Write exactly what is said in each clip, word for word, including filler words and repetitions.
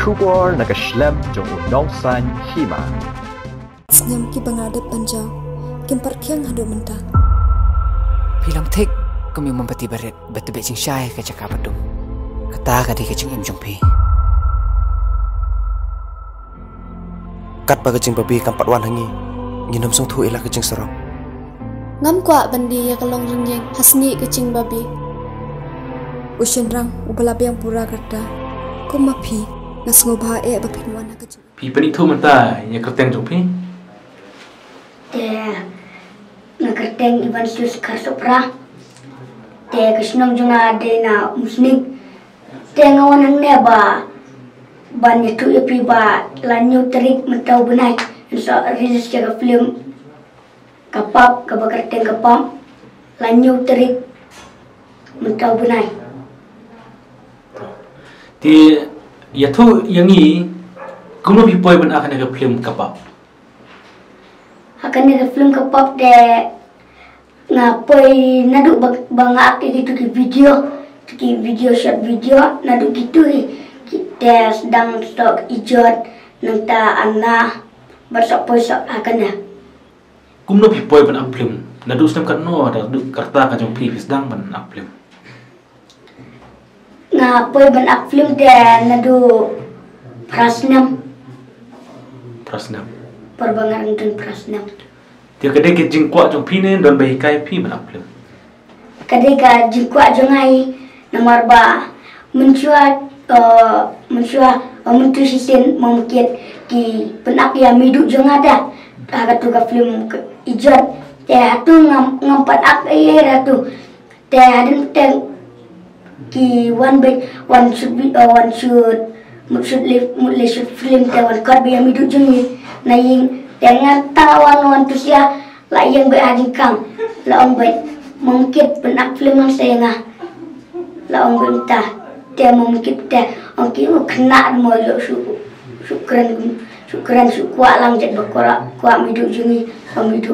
Khubor na ka shlem jong u nongsaiñ hima. Snem ki ba nga dep ban jaw kim pat khiang haduh mynta. Phi long thik kum ïa u mombati barit ba tbit jingshai ka jaka ba dum. Kata ka dei ka jingim jong phi. Katba ka jingbabe kam pat wan ha ngi, ngin ym sngewthuh ïa la ka jingsarong. Ngam kwah ban die ïa ka long rynïeng ha sngi ka jingbabe. U shynrang uba la biang pura ka rta kum ma phi, nga sngewbha eh ba phin wan ha ka jing. Phi pynithuh mynta ïa kyrteng jong phi? Te nga kyrteng Ivan Sius Kharsopra. Te ka shnong jong nga dei na Umsning. Te nga wan hangne ba ban ïathuh ïa phi ba la hynñiew tarik mynta u bnai yn sa release ïa ka film Ka Pap, kaba kyrteng Ka Pap, la hynñiew tarik mynta u bnai. Te ïathuh ïa ngi kumno phi poi ban act ha kane ka film Ka Pap? Ha kane ka film Ka Pap te nga poi naduh ba, ba nga act ïa kitu ki video, tu ki video, short video, naduh kitu hi, ki te sdang stok ijot nangta ana bad sa poi sa ha kane. Kumno phi poi ban act film? Naduh snem katno, naduh ka rta ka jong phi phi sdang ban act film? Nga poi ban act film te naduh phra snem. Phra snem. Por ba nga dang don phra snem. Te ka dei ka jingkwah jong phi ne don ba hikai phi ban act film? Ka dei ka jingkwah jong nga hi, namar ba mynshuwa, eh, mynshuwa, eh, mynta shisien ma Mkit ki pyn-act ïa Maidu jong nga da ha katu ka film ka Ijot. Te hatu ngam, ngam pat act ei ei hatu. Te hadien te ki wan beit, wan shoot, eh, wan shoot, mut shoot leh, mut leh shoot film te wan khot beit ïa Maidu jong ngi na ïing. Te nga ta wan, wan tu sia la ïeng beit ha jingkam, la ong beit, ma Mkit pyn-act film lang sa ïa nga, la ong beit mynta. Te ma Mkit te ong ki, u khynnah mo, ïoh shu, shu kren, shu kren, shu kwah lang jait ba kwah, kwah Maidu jong ngi, ba Maidu.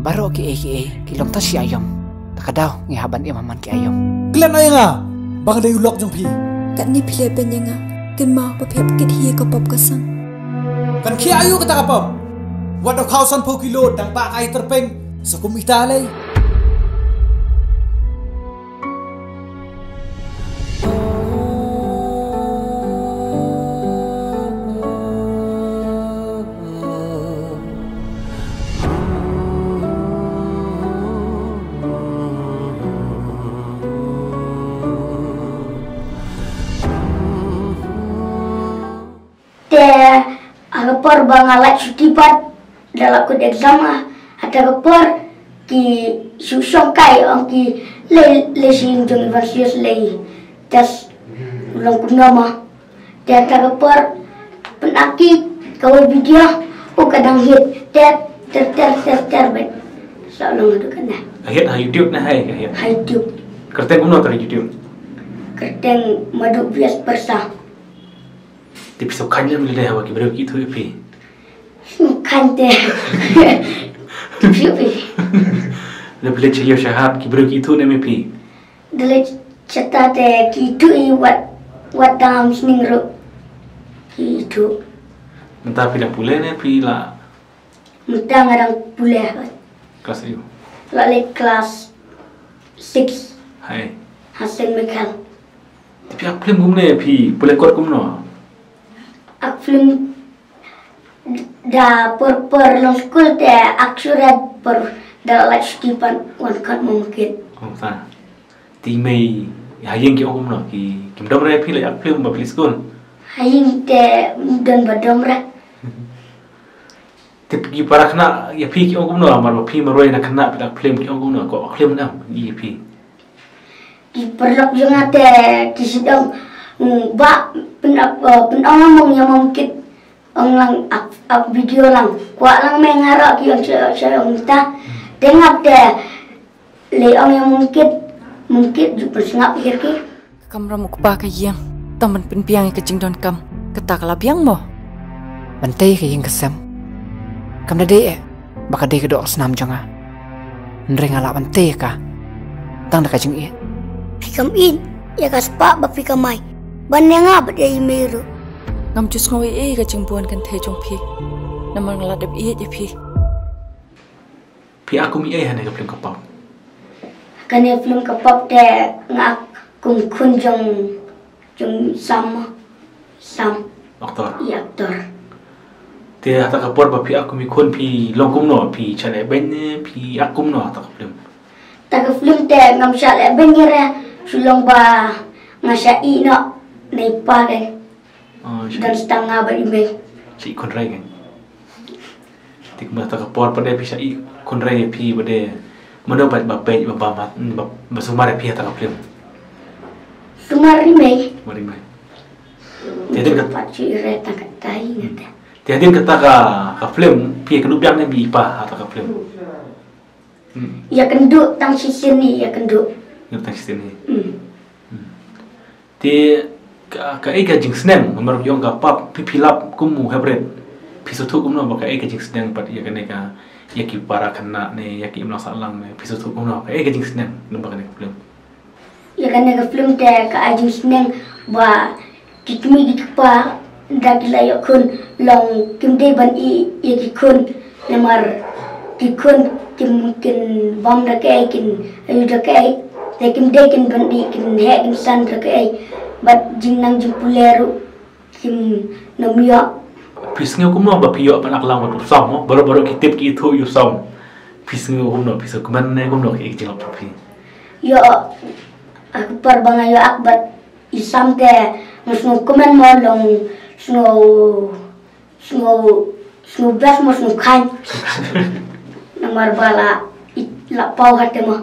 Baroh kiei kiei ki long tang shi aïom. Ta ka daw ngi hap ban im ha man ki aïom. Klet noh ïa nga ba nga dei u lok jong phi. Katne phi leh beiñ ïa nga, kynmaw ba phi hap kit hi ïa ka pop ka sang. Kan khie aïu kata ka pop? Wat da khaw sanphew kilo dang bah kai tyrpeng sa kum ita lei. Te ha ka por ba nga lait shuti pat, da la kut exam, ha kata ka por ki shu shong kai, ong ki, lei, lei sha ïing jong Evangelist lei test u long kumno mo. Te ha kata ka por pyn-act ki kawei video, u ka dang hit, ter ter ter ter ter beit. Sa long haduh katne. Ka hit ha YouTube ne hai ka hit? Ha YouTube. Kyrteng kumno ha YouTube? Kyrteng Madu Vias Persa. Te phi sngewkhan lem lei haba ki briew ki ithuh ïa phi? Sngewkhan te. Ithuh ïa phi. Lada phi leit sha ïew sha hat ki briew ki ithuh ne em ïa phi? Da leit shata te ki ithuh ïa, wat, wat dang sning ruh ki ithuh. Mynta phi dang pule ne phi la Mynta nga dang pule. Klas aïu? La leit klas six. Hai. Ha Saint Michael. Te phi act film kumne, phi pule kot kumno? Act film da por por long skul te act shuh re por da la lait shuti pat wan khot ma Mkit. Oh, ta. Te i mei ha ïing ki ong kumno, ki, kim dom re phi leit act film ba phi leit skul? Ha ïing te don ba dom re. Te ki para khynnah ïa phi ki ong kumno, mar ba phi marwei na khynnah phi act film ki ong kumno, ko act film ne em ïa phi? Ki paralok jong nga te ki shu ong, mm, ba pyn-, eh, pyn-ong lang ïa ma Mkit, ong lang act, act video lang. Kwah lang me nga ruh ki ong sha, sha ong mynta. Te nga te Lei ong ïa ma Mkit, ma Mkit ju pynsngap ïa ki. Ka kamram u kpa ka ïeng tang ban pynbiang ïa ka jingdonkam, kata ka la biang mo. Ban tei ka ïing ka sem kam da dei eh ba ka dei ka doh ka snam jong nga. Hynrei nga lah ban tei ïa ka tang da ka jingïeit. kam ïeit ïa ka spah ba phi kamai ban ïa nga bad ïa i mei ruh. Ngam ju sngew ei ei ka jingbun kynthei jong phi, namar nga la dep ïeit ïa phi. Phi ak kum i ei ha kane ka film Ka Pap? Kane film Ka Pap te nga ak kum khun jong, jong Sam. Sam. Aktor. I aktor. Te hata ka por ba phi ak kum i khun phi long kumno, phi shah leh beiñ ne phi ak kumno hata ka film? Hata ka film te ngam shah leh beiñ re, shu long ba nga shah ïeh noh na i pa re. Oh, shah ïeh. Don tang nga bad i mei. Shah ïeh khun re kan. Te kumba hata ka por pat de phi shah ïeh khun re phi ba de. Mano ba, ba peit ba, ba, ba, ba sumar phi hata ka film? Sumar i mei. Sumar i mei. Te hadien kat- Pat shu i re tang katai ngata. Te hadien kata ka, ka film phi ïakynduh biang ne bad i pa hata ka film? Hmm. Ïakynduh tang shisien hi, ïakynduh. Ïakynduh tang shisien hi. Hmm. Hmm. Te ka, kaei ka jingsneng, namar ïong Ka Pap phi, phi lap kum u heprit. Phi sngewthuh kumno ba kaei ka jingsneng pat ïa kane ka, ïa ki para khynnah ne ïa ki imlang sahlang ne, phi sngewthuh kumno kaei ka jingsneng namar kane ka film? Ïa kane ka film te kaei jingsneng ba ki kmie ki kpa da ki la ïoh khun long kim dei ban ïeh ïa ki khun, namar ki khun kim, kin bam da kaei, kin ïoh da kaei, te kim dei kin ban ïeh, kin heh kin san da kaei, bad jingnang jingpule ruh kim nym ïoh. Phi sngew kumno ba phi ïoh ban ak lang bad u Sam mo? Baroh baroh ki tip ki ithuh ïa u Sam. Phi sngew kumno, phi sngew kmen ne kumno ki jinglong phi? Ïoh, ha ka por ba nga ïoh ak bad i Sam te nga sngew kmen mo, long sngew, sngew, sngew best mo, sngew khlaiñ. Namar ba la, i la paw hate mo.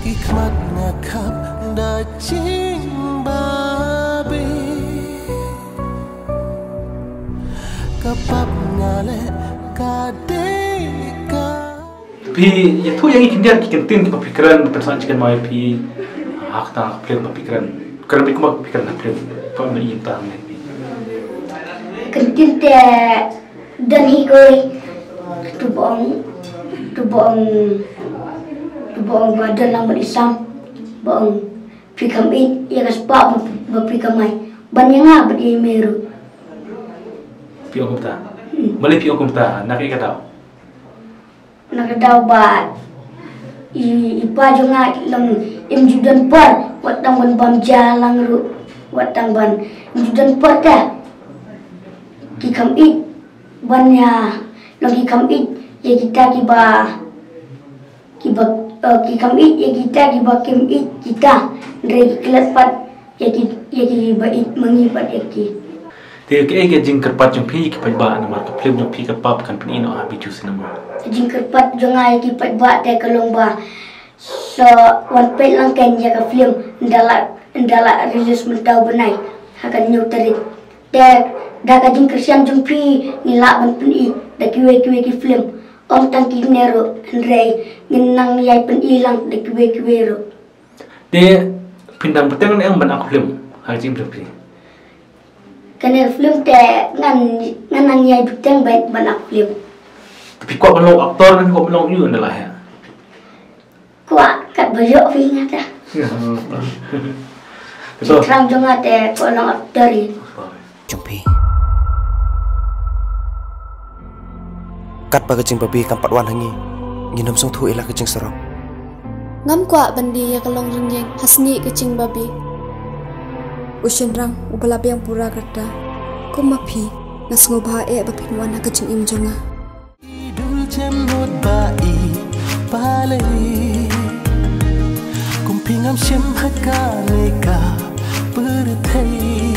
Ki khmat nga khap da jingbabe. Ka pap nga leh ka dei ka. Phi ïathuh ïa ngi khyndiat ki kyntien kiba phi kren, ba phin sa chicken mai phi. Ha kata ka film ba phi kren. Kren beit kumba phi kren ha film. Phi ïa tang ne phi. Kyntien te don hi kawei. Tu ba ong, tu ba ong, tu ba ong ba don lang bad i Sam. Ba ong phi kham ïeit ïa ka spah ba, ba phi kamai ban ïa nga bad ïa i mei ruh. Phi ong kumta. Hmm. Balei phi ong kumta? Na kaei ka daw? Na ka daw ba i, i pa jong nga long im ju don por, wat tang ban bam ja lang ruh, wat tang ban im ju don por te. Ki kham ïeit ban ïa, long ki kham ïeit ïa kita kiba, kiba, eh, ki kham ïeit ïa kita kiba kim ïeit kita. Hynrei ki klet pat ïa ki, ïa kiba ïeit ma ngi pat ïa ki. Te kaei ka jingkyrpad jong phi ïa ki paidbah namar ka film jong phi Ka Pap kan pyni noh ha Bijou Cinema? Ka jingkyrpad jong nga ïa ki paidbah te ka long ba sa wan peit lang kein ïa ka film, ynda la, ynda la release mynta u bnai ha ka hynñiew tarik. Te da ka jingkyrshan jong phi ngi lah ban pyni da kiwei kiwei ki film. Ym tang kine ruh hynrei ngin nang ïai pyni lang da kiwei kiwei ruh. Te phin dang bteng ne em ban ak film ha ka jingim jong phi? Kane ka film te ngan, ngan nang ïai bteng ban, ban ak film. Te phi kwah ban long actor ne phi kwah ban long ïu ynda la heh? Kwah kat ba ïoh phi nga te. Ïa. Te to. Thrang jong nga te kwah long actor hi. Jong phi. Katba ka jingbabe kam pat wan ha ngi, ngin ym sngewthuh ïa la ka jingsarong. Ngam kwah ban die ïa ka longrynïeng ha sngi ka jingbabe. U shynrang uba la biang pura ka rta kum ma phi, nga sngewbha eh ba phin wan ha ka jingim jong nga. I dul jemnud ba i pale. Kum phi ngam shim ha kane ka pyrthei.